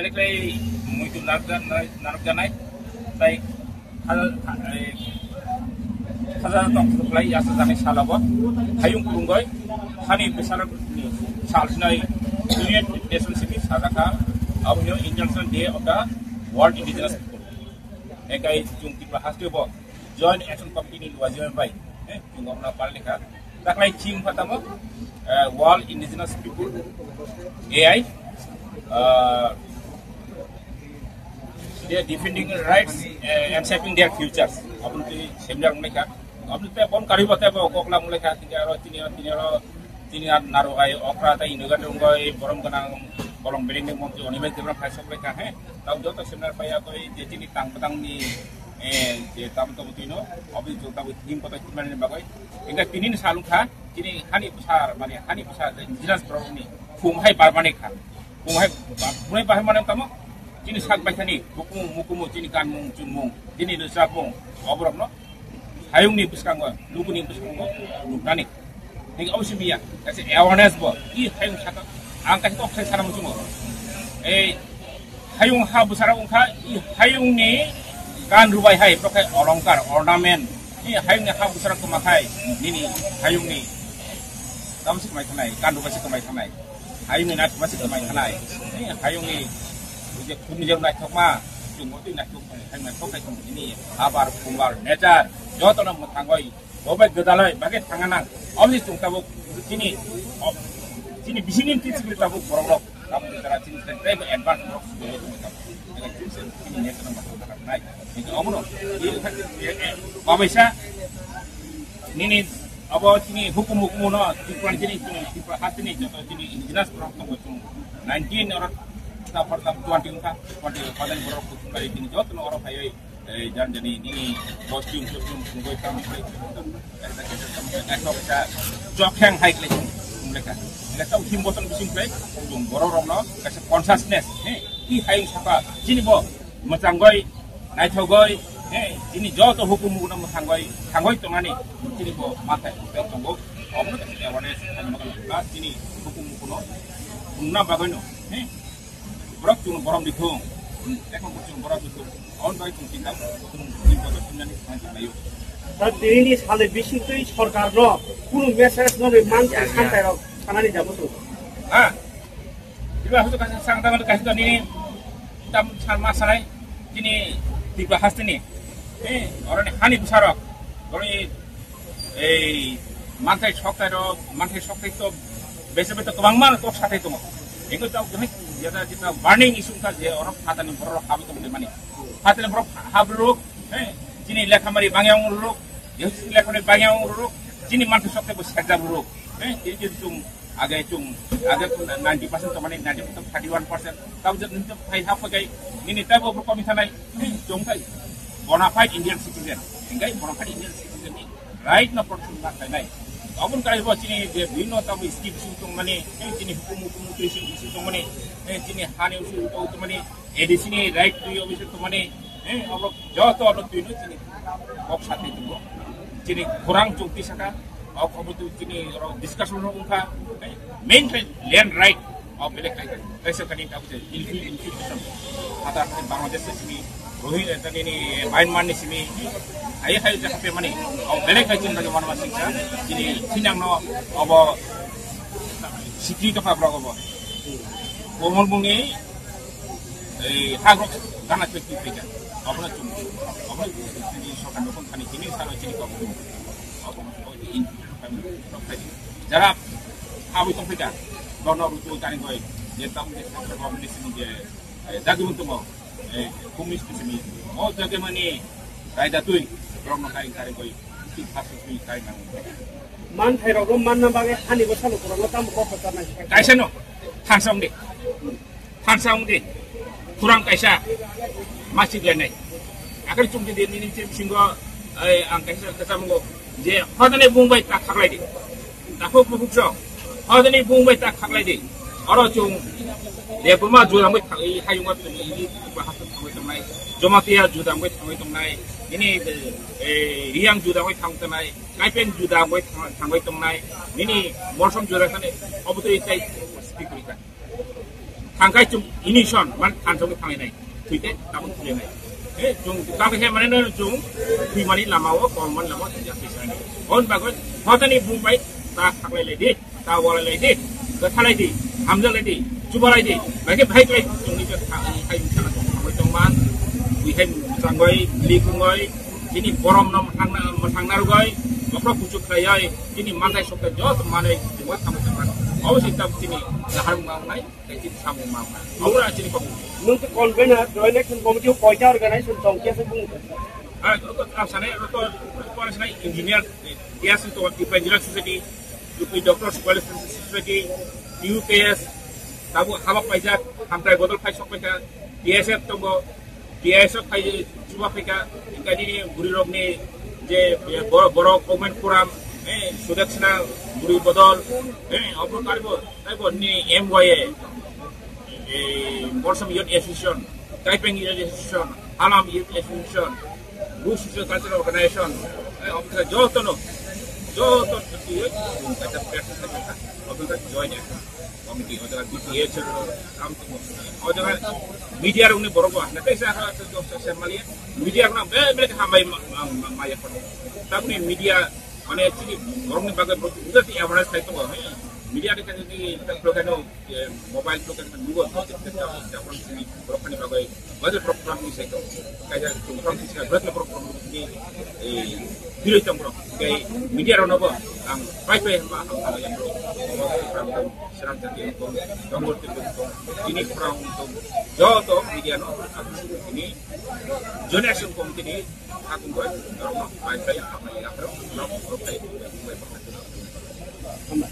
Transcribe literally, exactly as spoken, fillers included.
Tei muitu narwkja-, narwkjanai, tei hal-, ha-, eh, hajar tong khlai yasa jani salobo hayung kurungoi hani bwsarokni sal sinai United Nations ni sajak kha, aboni International Day of the World Indigenous People. Ekai chwng Tripura haste bo Joint Action Committee ni luwa join bai, eh, chwng omna pal lekha. Taklai ching phatamo, eh, World Indigenous People, A I, eh, they are defending rights, eh, and shaping their futures. Aboni twi seminar wng lekha. Aboni twi bon karibo tebo kokla wng lekha. Tini aro, tini aro, tini aro, tini aro naro gai okra tai inugate wngoi borom gwnang bolong belengni montri Animesh Debbarma phai sok lekha, he. Tau joto seminar paiya koi je chini tang patang ni, eh, je tam tamo tino, obi jo tabo him kota kimani bagoi. Inga tini ni salung kha, chini hani bwsar, mane hani bwsar, je indigenous borok ni, khum hai barmani kha. Khum hai ba-, bunai bahai mane tamo, chini sak bai khani, bukumu, mukumu, chini kanmung, chunmung, chini rwchapmung, oborok no, hayung ni bwskango, luku ni bwskango, nuknani. Nini obo simi ya, kaisa awareness bo, i hayung saka, ang kaisa kok sai sana muchungo. Ei, hayung ha bwsarok wngkha, i hayung ni kan rubai hai, bwrok hai olongkar, ornament, i hayung ni ha bwsarok kwma khai, nini hayung ni, tamo se kwmai thanai, kan rubai se kwmai thanai, hayung ni naithokma se kwmai thanai, i hayung ni, je khum ni je naithokma, chwng bo twi naithok, hayung naithok khai tong nini, habar, kumbar, nature, joto no mwthangoi, Bo bai gwdaloi bagwi thangna nang. Oboni chwng tabuk chini, o, chini bisingni twi chini tabuk borok rok. Tabuk jara chini tei bo advance borok sujui tongwi tabuk. Ega chini se chini net no ma thang thang nai. Hingke omono, e, e, e, babaisa nini abo chini hukum hukum no Tripura chini, chini Tripura hasteni joto chini indigenous borok tongo chwng nineteen or ta for twenty wngkha, twenty padan borok kutung bai chini joto no oro phaiwi. Eh, jan jani nini costume, costume, sungui tam, sungui tam, tam, tam, tam, tam, tam, tam, tam, jokheng hai kle sung, sung leka. Leka tau him boton bising kle, sung borok rok no, kaisa consciousness, he, i hai saka, chini bo, mwchangoi, naithogoi, he, chini joto hukum mukuno mwchangoi, thangoi tongani, chini bo, mathai, kai tongo, omno kaisa awareness, omno kaisa plus, chini hukum mukuno, umna bagoi no, he, Borok chwng borom bithung. Ekhon bo chwng borom bithung. Aboni bagwi chwng chini chwng chini bodo chwng nani thangwi tonglaio. Da tini sale bisingtwi sorkarno kunu message no rwi mansa santai rok sanani jabo chwng. Ha. Iba hutu kaisa sang tangan kaisa nini tam san ma sanai chini Tripura hasteni. Eh, oroni hani bwsarok. Oroni Ei manthai sokthai rok, manthai sokthai to bese bese kwbangma kok sathai tongo. Ego tamo khe jeta jeta burning issue kha je oro phatani borok rok habwi tongmani. Phatani borok habruk, eh, chini lekhamari bangya ongruk, Jehudi lekhamari bangya ongruk, chini manthai sokthai bo serjabruk, eh, tini je chwng age chwng age ninety percent tongmani, ninety percent thirty one percent tamo je nini phai ha phagai nini taibo borok komi thanai, eh, chwng khai bona fide Indian citizen, hingai bona fide Indian citizen ni right no protection ma khainai. Aboni kaisa bo chini je bibhinno tamo scheme sing tongmani, eh, chini hukumu hukumu twi sing sing tongmani, eh, chini hani usu tongmani, A D C ni right twi office tongmani, eh, abo joto abo twi no chini kok sati tongo. Chini khorang chukti saka, o khobo twi chini oro discussion rok wngkha, eh, main khe land right. O belek kai, kaisa kani tabuk je, ilfi, ilfi kusam. Hata Bangladesh ni simi, Rohingya, eh, tani ni Myanmar ni simi, ayo hai jaga pe mani. O belek kai chini lagi mana masing sa, chini sinang no, obo sikri to kabra obo. Komor bungi, eh, hagro gana pe tu pega. Obo na chum, obo na chum, chini sokan no kon kani chini salo chini kabu. Obo na, obo in, kami, jara habwi tongphaikha, bono rwchugwi karwi goi je tabuk je central government ni simi je, eh, dagimung tongo, eh, komunist ni simi. O dagimani raida twi borokno karwi karwi goi, twi phasuk twi karwi nango. Manthai rokno manna bagwi hani bwsalo borokno tamo kok kwcharnai? Kaisa no, thansa wngdi. Thansa wngdi, khorang kaisa machik lainai. Akhir chwng di nini bisingo, eh, ang kaisa kaisa mungo je hodani bung bai ta khaklai di. Takhuk bukhuk so hodani bung bai ta khaklai di. Oro chwng Debbarma judang bai thangwi hayungma tongwi ini bahasa thangwi tongnai. Jamatia judang bai thangwi tongnai. Ini, eh, Riang judang bai thangwi tongnai. Kaipeng judang bai thang-, thangwi tongnai. Nini Morsom judang thani obotwi tai speak bai. Thangkai chung inison man thansok thangai nai. Tuite tabuk thule nai. Eh, chung tabuk he mane no chung tui mani lama o, kol mani lama o, tui jati sai nai. On bagoi, hotani bumbai, ta thaklai lai di, ta walai lai di, ta thalai di, hamjak lai di, chubalai di. Bagi bhai klai chung ni ta thang, hai sana tong, hai tong man, ui hai changoi, likungoi, ini borom nom thangna, thangna rugoi, bokro kuchuk khlai ai, ini mangai sokta jot manai, chung thamu thamu. Obviously tabuk ini lahar mangai. Tei chini samung ma wngkha. Obo ang chini kok. Nwng khe convener, joint action committee o koita organization tong khe se bung. Ah, ang sanai, oro to, oro sanai engineer, T S C to, Evangelical Society, U P Doctors Qualification Society, U K S, tabuk habak paijak, hamkrai bodol phai sok paikha, T S F tongo, T S F phai chuba phaikha, hingkhe nini bwrwi rokni je, eh, bo-, borok Women Forum, eh, Sudaksina, bwrwi bodol, eh, obo karibo. Taibo ni M Y A, eh, Borsam Youth Association, Kaipeng Youth Association, Halam Youth Association, Bush Social Cultural Organization, eh, officer joto no, joto no, officer join ya, committee, officer B P H, am, officer media rung ni borok ba, na kaisa ha, social media, media rung be, be hambai ma, ma, ma, ma ya kono. Tabni media, mane chini borok ni bagwi borok ni awareness khai tongo, eh, media ni khai ni, eh, mobile to kan nugo, to kan ta, ta, ta, borok ni bagwi, bagwi program ni sai to. Kaisa program ni sai, bagwi program ni, eh, biri tong borok. Kai media rok no bo, ang pai pai ma, ang, ang, yang borok. Program tong, serang jati tong, dongor tong, tong, ini program tong, joto media no, ang ini, Joint Action Committee ni, aku buat, rok no, pai pai, apa yang, rok, rok, pai, pai, pai, pai.